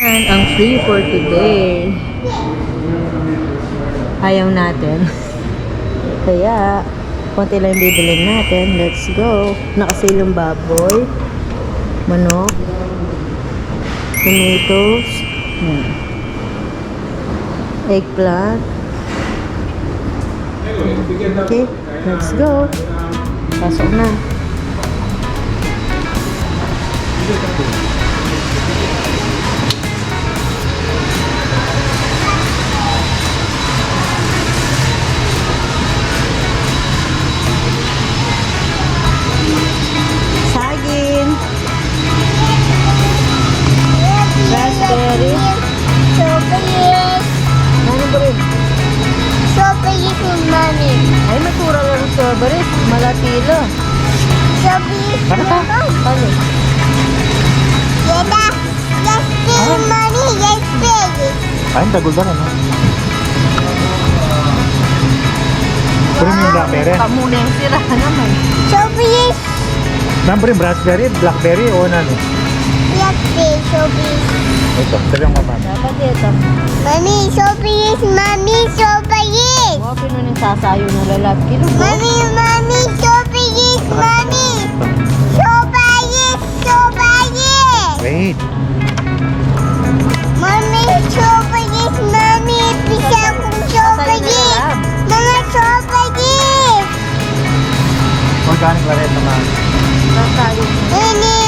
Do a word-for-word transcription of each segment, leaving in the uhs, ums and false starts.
Yan ang free for today. Ayaw natin. Kaya, konti lang bibilin natin. Let's go. Nakasilong baboy, manok, tomatoes, hmm, eggplant. Okay. Let's go. Pasok na. Saging. Raspberry. Strawberries. Nanu ba rin? Strawberries, Mami. Ay, matura lang ang strawberries. Malati la. Strawberries, Mami. Ano? Yeda, raspberry, Mami, raspberry. Ay, tagul ba na, no? Pero yung blackberry. Pamuna yung sira naman. Strawberries. Nanu ba rin, raspberry, blackberry, o nanu? Blackberry, strawberry. Ito, sabi ang mama. Dapat ito. Mami, strawberries, Mami, strawberries. Wa, pinu ni sasayu na lalat. Kilo po? Mami, Mami, strawberries, Mami. Strawberries, strawberries. Wait. Mami, strawberries, Mami. Bisa kung strawberries. Sasayu na lalat. Mga strawberries. Organic la rin naman. Nasa yung Ini,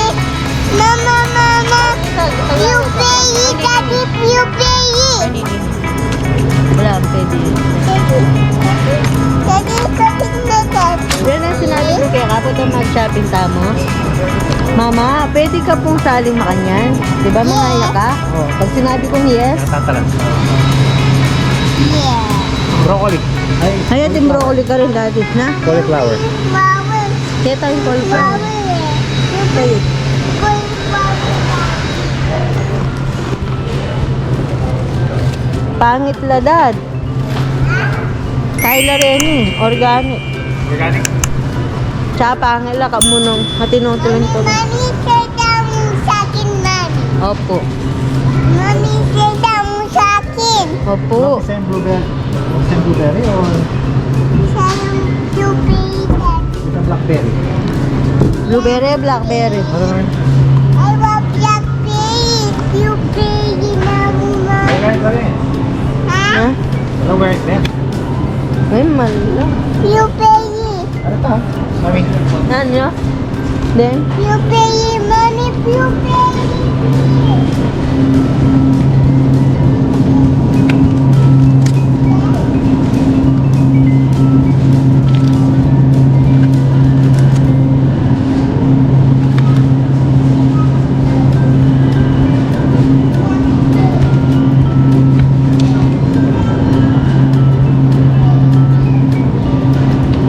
mama, mama. Blueberry, daddy, blueberry. Wala, pwede. Daddy, daddy, daddy, daddy. Yan ang sinabi ko kaya kapag mag-shopping tamu. Mama, pwede ka pong saling makanyan. Di ba, mangaya ka? Oh, pag sinabi kong yes. Natatalon. Yeah. Broccoli. Ay, ayan, broccoli ka rin, Daddy, na? Cauliflower. Flower. Kita yung cauliflower. Flower. Ay. Cauliflower. Pangit la, Dad. Kaya la reni, organic. Organic? Tsaka pangit la, kamunong, matinong tulong-tulong. Mami, mami, kaya mo sa akin, mami. Opo. Mami, kaya mo sa akin. Opo. Same blueberry, same blueberry or? Same blueberry, Dad. With a blackberry. Blueberry, blackberry. Ano naman? I want blackberry. Blueberry na muna. Ay, guys, ano eh? Ha? Ha? Hello, guys, eh. Ay, mali lang. Blueberry. Ano to? Mami. Ano? Then? Blueberry, Mami, blueberry.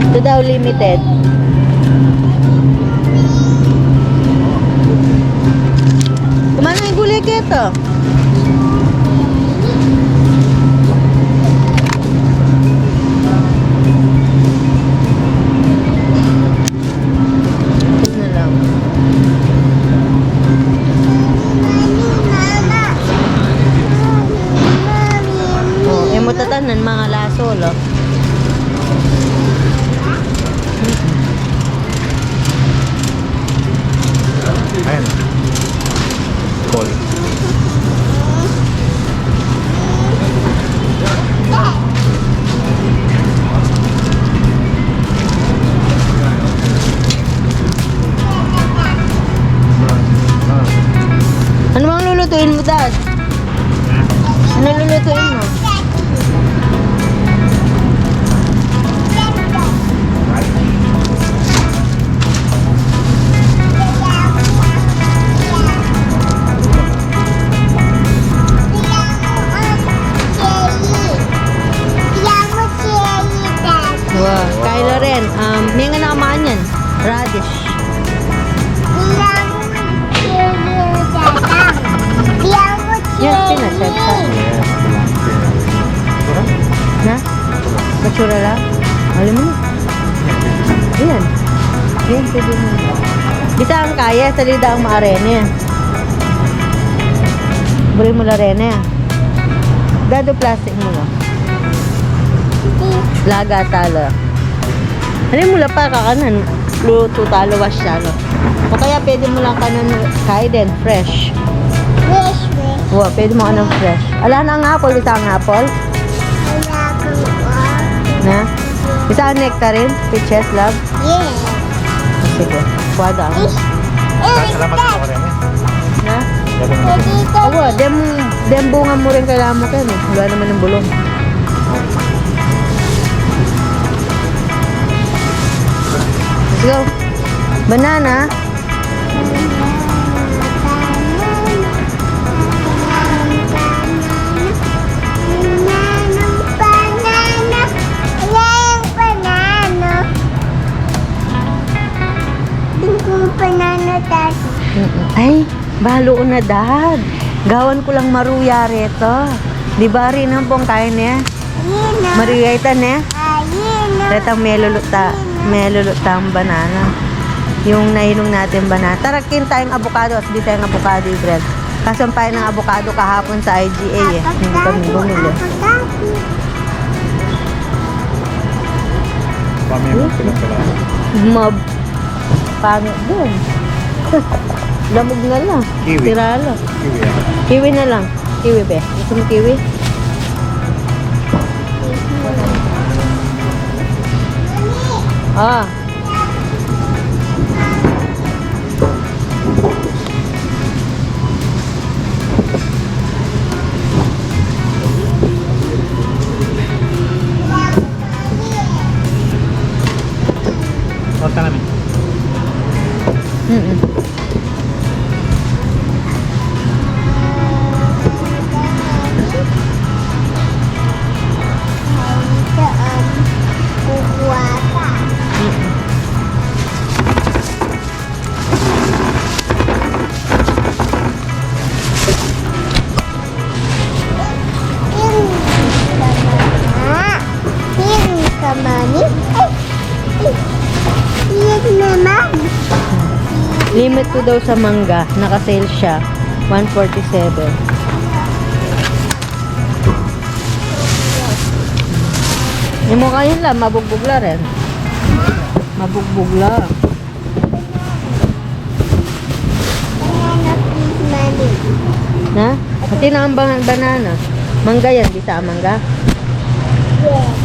Ito daw, limited. Kumana yung gulay kaya to? Ito na lang. Oh, e mu tatanan, mga laso, lo. Ayan. Call. Ano bang lulutuin mo, Dad? Ano lulutuin mo? Wow, Kylo Ren, um, may nga nakamaan yan. Radish. Yan, spinach, yan, spinach. Na? Matsura lang? Alam mo na. Ayan. Ayan, pwede mo. Bisa ang kaya, salida ang maarene. Buri mu la reni. Dadu plastik mu la. Laga ta la. Ano mu la pa kakanan? Luto ta la, wash ta la. O kaya pwede mu lang kanan kain din, fresh. Fresh, fresh. Wa, pwede mu kanan fresh. Ala na ang apple, isang apple. Wala akong apple. Na? Isang nectarine, peaches, love. Yes. Sige, kuha da. Is, is Salamat that sa kanya. Na? Galing mo. Pwede ka Awa, dem, dem bunga mu rin kailangan mu, Ken, eh. Wala naman yung bulong. Let's go. Banana. Banana. Banana. Banana, Daddy. Mm-mm. Ay, balu na, Dad. Gawan ku lang maruya reto. Di ba, rin ang pong kain niya? Ayun na. Maruya ita niya? Ayun na. Retang meluluta, Ayun na. Meluluta ang banana. Yung nainong natin banana. Tara, kin tayong avocado, as di tayong avocado, i-bread. Kasampay ng avocado kahapon sa I G A eh. Hindi kami bumili. Kami Hmm? Magpilang-pilang. Mab-, pangit din. Lamog na lang. Kiwi. Sira lang. Kiwi, ah. Kiwi na lang. Kiwi, be. Gusto mo kiwi? Ah. Huwag ka namin. Mm-mm. Ito ang kukuha pa. Mm-mm. Pink naman. Pink naman. Ay, ay, pink naman. Limit ko daw sa mangga. Naka-sale siya. One forty-seven. Yung mukha yun lang, mabugbog la rin. Mabugbog la. Banana, please, Mommy. Na? Pati na ang ba-, banana. Mangga yan, bisa mangga? Yes.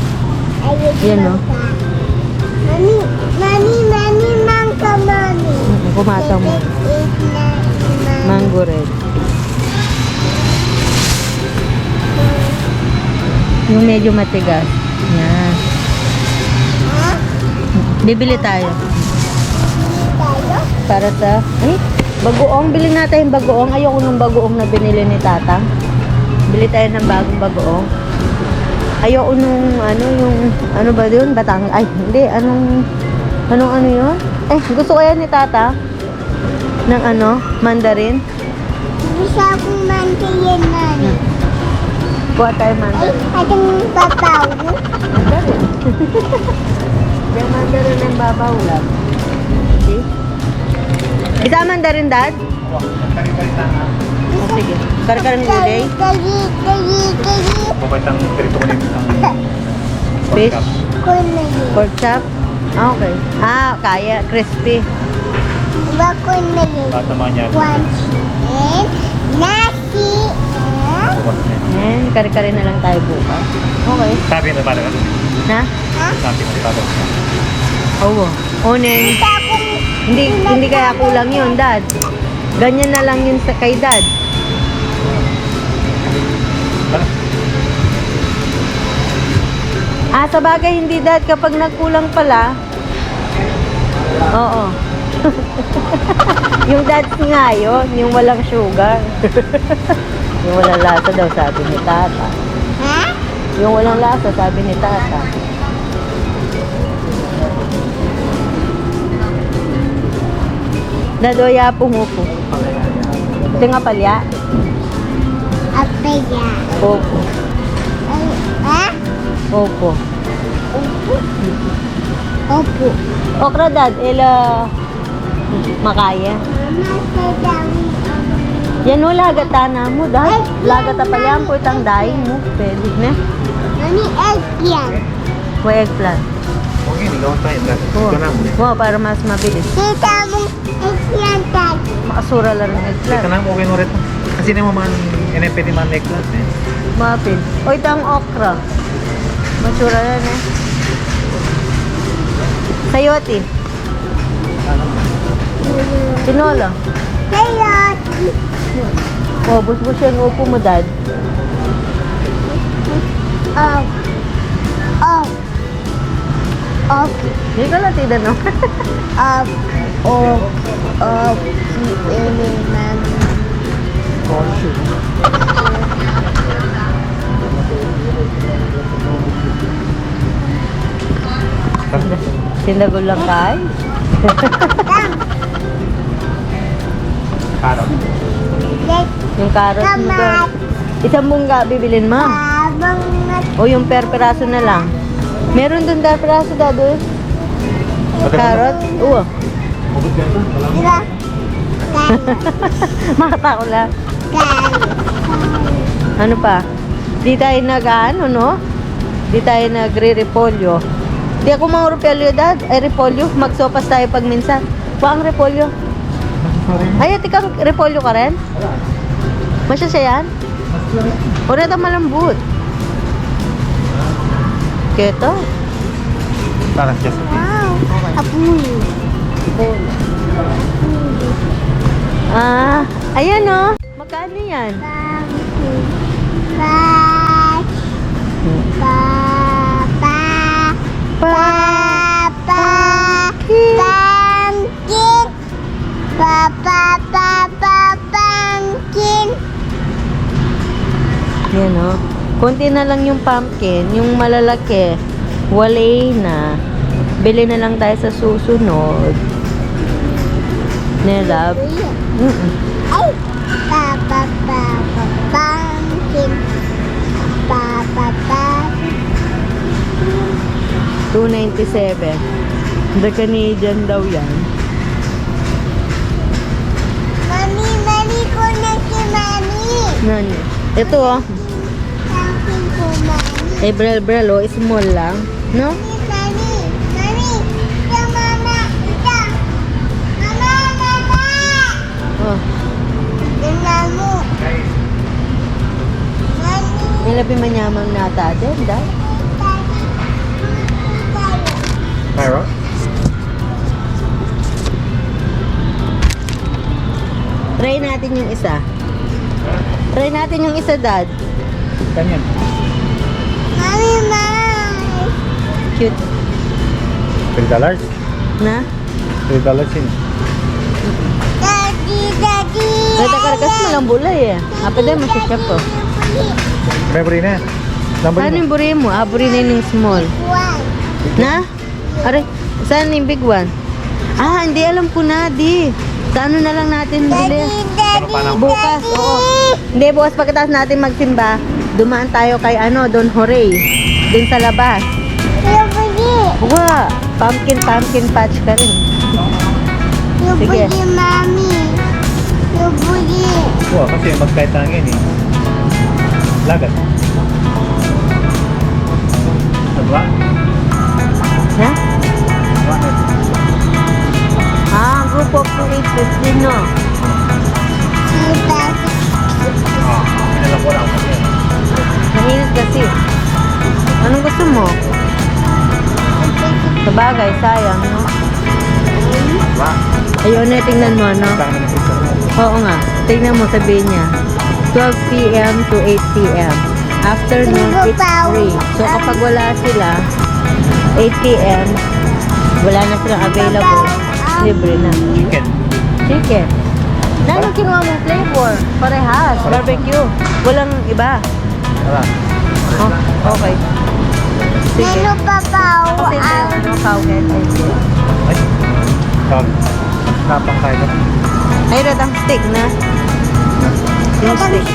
Ayun, Yan, no? Mangga. Mommy, Mommy, Mommy, mangga, Mommy. Mm, kumasa mo. Ito, ito na, Mommy. Mango red. Yung medyo matigas. Yan. Bibili tayo. Para sa, ay, bagoong. Bili natin yung bagoong. Ayoko nung bagoong na binili ni Tatang. Bili tayo ng bagong bagoong. Ayoko nung, ano, yung, ano ba yun? Batang, ay, hindi. Anong, anong ano yun? Eh, gusto kaya ni Tatang ng ano, mandarin? Gusto kong mandarin, Mami. Hmm. Kuha tayo Ay, mandarin. Atang babaw. Mandarin. Yung mandarin ng babaw lang. See? Isa mandarin, Dad? Ah, sige. Kare-kareng gulay? Kare, kare, kare, kare. Mabait ang pirito ko na yung isang Fish? Pork chop. Corn na yun. Pork chop? Ah, okay. Ah, kaya. Crispy. Diba corn na yun? Bata mga niya. One chicken. Nasi. Eh? Ubos na yun. Yan, kare-kare na lang tayo bukas. Okay. Sabi na pala ka? Ha? Ha? Sabi na pala ka? Oo. O, Neng. Hindi, hindi, hindi kaya kulang yun, Dad. Ganyan na lang yun sa kay Dad. Ah, sa bagay, hindi, Dad. Kapag nagkulang pala, oo. Yung Dad's nga yun, yung walang sugar. Yung walang lasa daw, sabi ni Tata. Ha? Yung walang lasa, sabi ni Tata. Dad, o ya pung upo. Ito nga palya. Apaya. Opo. Ay, ha? Opo. Opo. Opo. Okra, Dad, ela makaya. Mama, sa dami ang Yan o, lagatan na mu, Dad. Lagatan pa yan, pwede ang daing mu. Pwede, ne? Mami, eggplant. Wa, eggplant. Okay, ikaw tayo, Dad. Wa. Ito na mu, ne? Wa, para mas mabilis. Kita mu, eggplant, Dad. Makasura la rin eggplant. Ito na mu, okay, no, rin. Kasi ne mu man, ine, pwede man eggplant, e. Mapin. O, itang okra. Masura yan, e. Sayote. Tinola. Sayote. O, busbus yang upo mu, Dad. O. O. O. Di ka lang tinanong. O. O. O. Si Amy, Mami. Sinagol lang kay? Carrot. Yung carrot mo doon. Isang mungga bibilin mo. O yung per piraso na lang. Meron doon per piraso, Dad, e. Carrot? Oo. Di ba? Makata ko lang. Ano pa? Di tayo nag-ano, no? Di tayo nagre-repolyo. Di ako mang repolyo, Dad. Ay, repolyo. Magsopas tayo pag minsan. Wa kang repolyo. Ay, ati kang repolyo ka rin? Masya siya yan? O, reta malambut. Keto? Parang just. Wow. Apuy. Ah, ayan o. Magkano yan? Pumpkin patch. Pa, pa, pa, pa, pumpkin. Pumpkin. Pa, pa, pa, pa, pumpkin. Yan o. Konti na lang yung pumpkin. Yung malalaki, wala na. Bili na lang tayo sa susunod. Ne, love? Mm-mm. Ay! Pa, pa, pa, pa, pumpkin. Pa, pa, pa. Two ninety-seven. The Canadian daw yan. Mami, mami, kunin si Mami. Nani? Ito, o. Something for Mami. Eh, bral, bral, o. Small lang, no? Mami, mami, mami. Yung mama, ito. Mama, mama. O. Tingnan mo. Mami. Nila pin manyaman na ata din, Dad. Meron? Try natin yung isa. Try natin yung isa, Dad. Ganyan. Mami, mami. Cute. Three dollars? Na? Three dollars yun. Daddy, daddy. Reta karkas mo lang bulay e. Apa din mo siya po? May buri na. Number Ano yung buri mo? Ah, buri na yung small. One. Na? Are, saan yung big one? Ah, hindi, alam ko na, di. Sa ano na lang natin bili? Daddy, daddy, Bukas, daddy. Oo. Hindi, bukas pagkatapos natin magsimba, dumaan tayo kay ano, Don Jorge. Dun sa labas. Yung buli. Wa, pumpkin, pumpkin patch ka rin. Yung Sige. buli, Mami. Yung buli. Wa, kasi magkaitangan e. Lagat. Sa dua? Ha? Ah, group of two eight fifteen, no? Mainit kasi. Anong gusto mo? Sabagay, sayang, no? Ayun na, tingnan mo, no? Oo nga. Tingnan mo, sabihin niya, twelve p m to eight p m. Afternoon, it's free. So, kapag wala sila, eight p m, wala na silang available, libre na. Chicken. Chicken. Dahil kinuha mong flavor, parehas, barbecue. Walang iba. Tara. Oh, okay. Sige. Nanu pa, Pau? Kasi meron ng cow head, I think. Ay, cow. Tapang tayo. Ay, ratang steak na. Yung steak.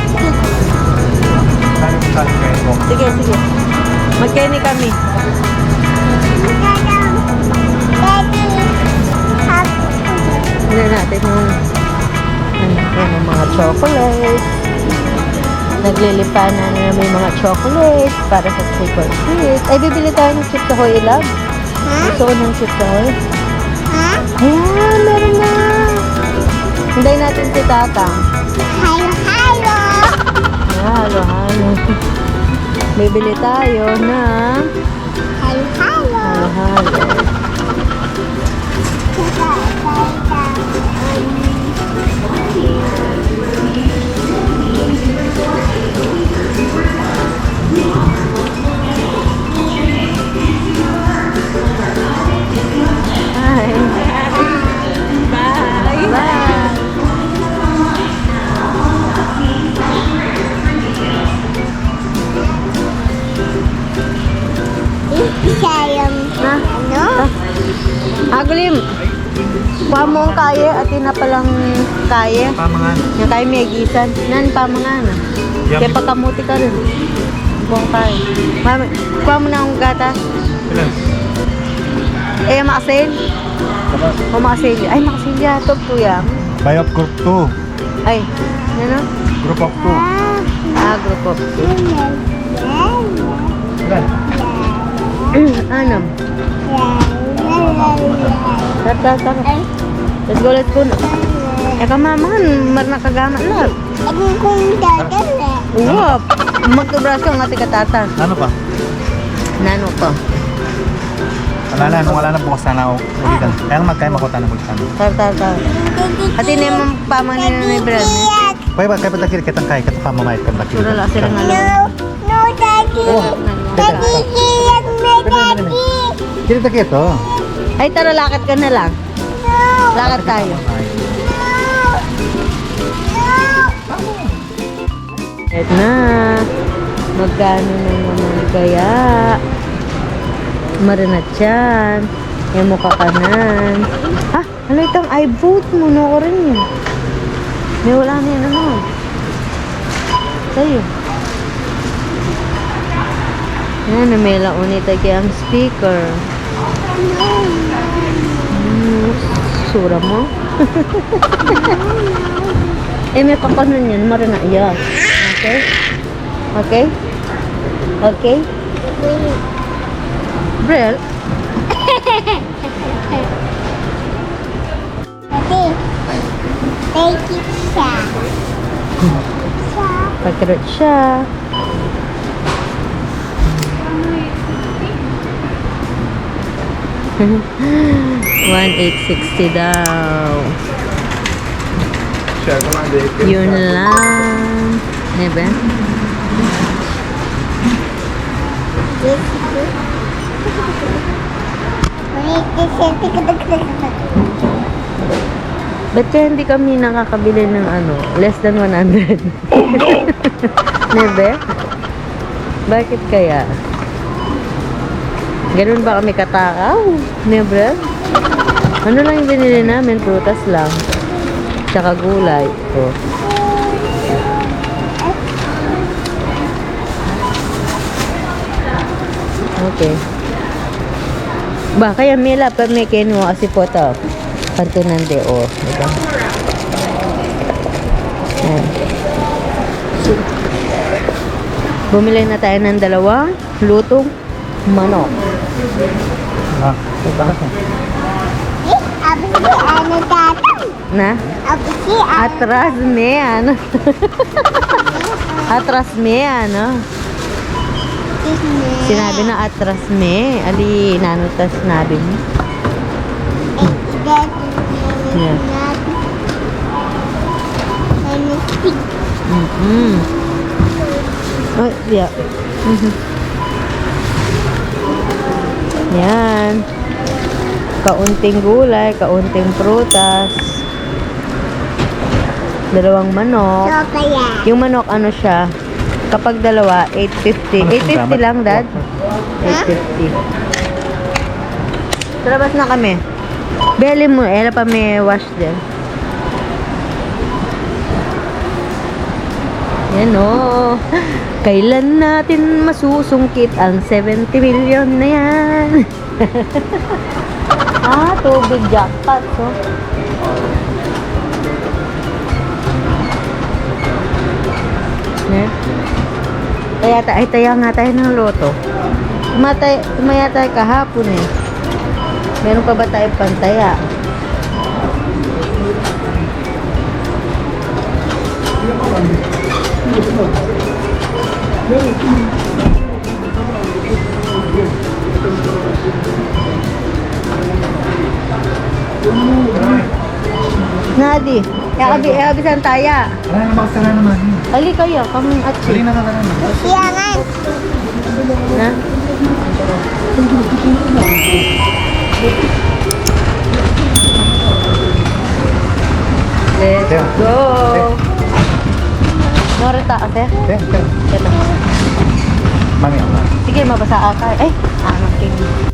Sige, sige. Magkeni kami. Hindi natin yung, ano, yung mga Chocolate. Naglilipa na naman yung mga chocolate para sa trick or treat. Ay, bibili tayo ng Chips Ahoy, love. Ha? Gusto ko ng Chips Ahoy. Ha? Ayan, meron na. Hintayin natin si Tata. Halo-halo. Ah, halo-halo. Bibili tayo ng Halo-halo. Halo-halo. Hi. Bye. Bye. Isa yung Ha? ano? Ah. Agulim. Kuha mo ang kaye, atin na palang kaye. Pamangan. Yung kaye may gisan. Nan, pamangan. Yum. Kaya pagkamuti ka rin. Kuha ang kaye. Mami, kuha mo na ang gata. Ilan? Eh, makasin? Tapos? O, makasin. Ay, makasin yata. Ito, kuya. Buy of group two. Ay, ano? Group of two. Ah, group of two. Ilan? Anam. Tara, tara, tara. Let's go, let's go. E ka, mama, marna ka gama na. Uwa, magtubras ka nga tika tata. Ano pa? Nano pa? Wala na, wala na, bukas na lang. Kaya magkaya makuha na magkano. Tara, tara, tara. Ati na yung pamangan ni Brad. Pwede ba, kaya pa dakil kitang kaya, kitang pamamayat kang dakil. Sura lang sila nga lang. No, no, Daddy. Oh. Daddy, iyak na, Daddy. Kita, kita. Ay, tara, lakad ka na lang. No. Lakad tayo. No. No. Et na. Magkano na naman kaya? Marinat yan. E mu kakanan. Ha? Ano itang iBoot mu, no? Orin yun. May wala na yun, ano? Sa'yo. Yan, namela unita kaya ang speaker. Hmm, sura mo? E, may kakanan yan. Marina iya. Okay? Okay? Okay? Brel? Ate, thank you siya. Siya. Pagkarot siya. One eight sixty daw. Siya, come on, babe. Yun lang. Di ba? Yes, yes. Ba't kaya hindi kami nakakabili ng ano, less than one hundred? Nebe? Bakit kaya? Ganun ba kami katakaw? Nebe? Ano lang yung binili namin? Prutas lang. Tsaka gulay. Oh. Okay. Ba, kaya mila pa may kenu kasi po to. Kantunan de, oh. Diba? Ayan. Bumili na tayo ng dalawang lutong manok. Ah, ito kasi. Eh, abi ni ano, tatang? Na? Abi si ano? Atras me, ano? Atras me, ano? Atras me. Sinabi na atras me. Ali, nanu ta sinabi mo? Eh, ida, Yeah. Ano, pig. Mm-mm. Oh, yeah. Mhm. Yan. Kaunting gulay, kaunting prutas. Dalawang manok. So, kaya? Yung manok, ano siya? Kapag dalawa, eight fifty. Ano, eight fifty salamat lang, Dad. Ha? Eight fifty. Sa labas na kami. Beli mo, ela pa may wash din. Yan, oh. Kailan natin masusungkit ang seventy million na yan? Ah, tubig jackpot, oh. Ne? Kaya ta-, ay, taya nga tayo ng loto. Tumatay-, tumaya tayo kahapon eh. Meron pa ba tayo pantaya? Nadi, e abi, e abi santaya. Wala na, makasara naman. Ali kaya, kami at Dali na, nakasara na. Siya nga. Na? Let's Teo. Go! Teo. Norita, ate? Teo, Teo. Ito. Mami, ako. Sige, mabasa ka. Ay, ah, okay.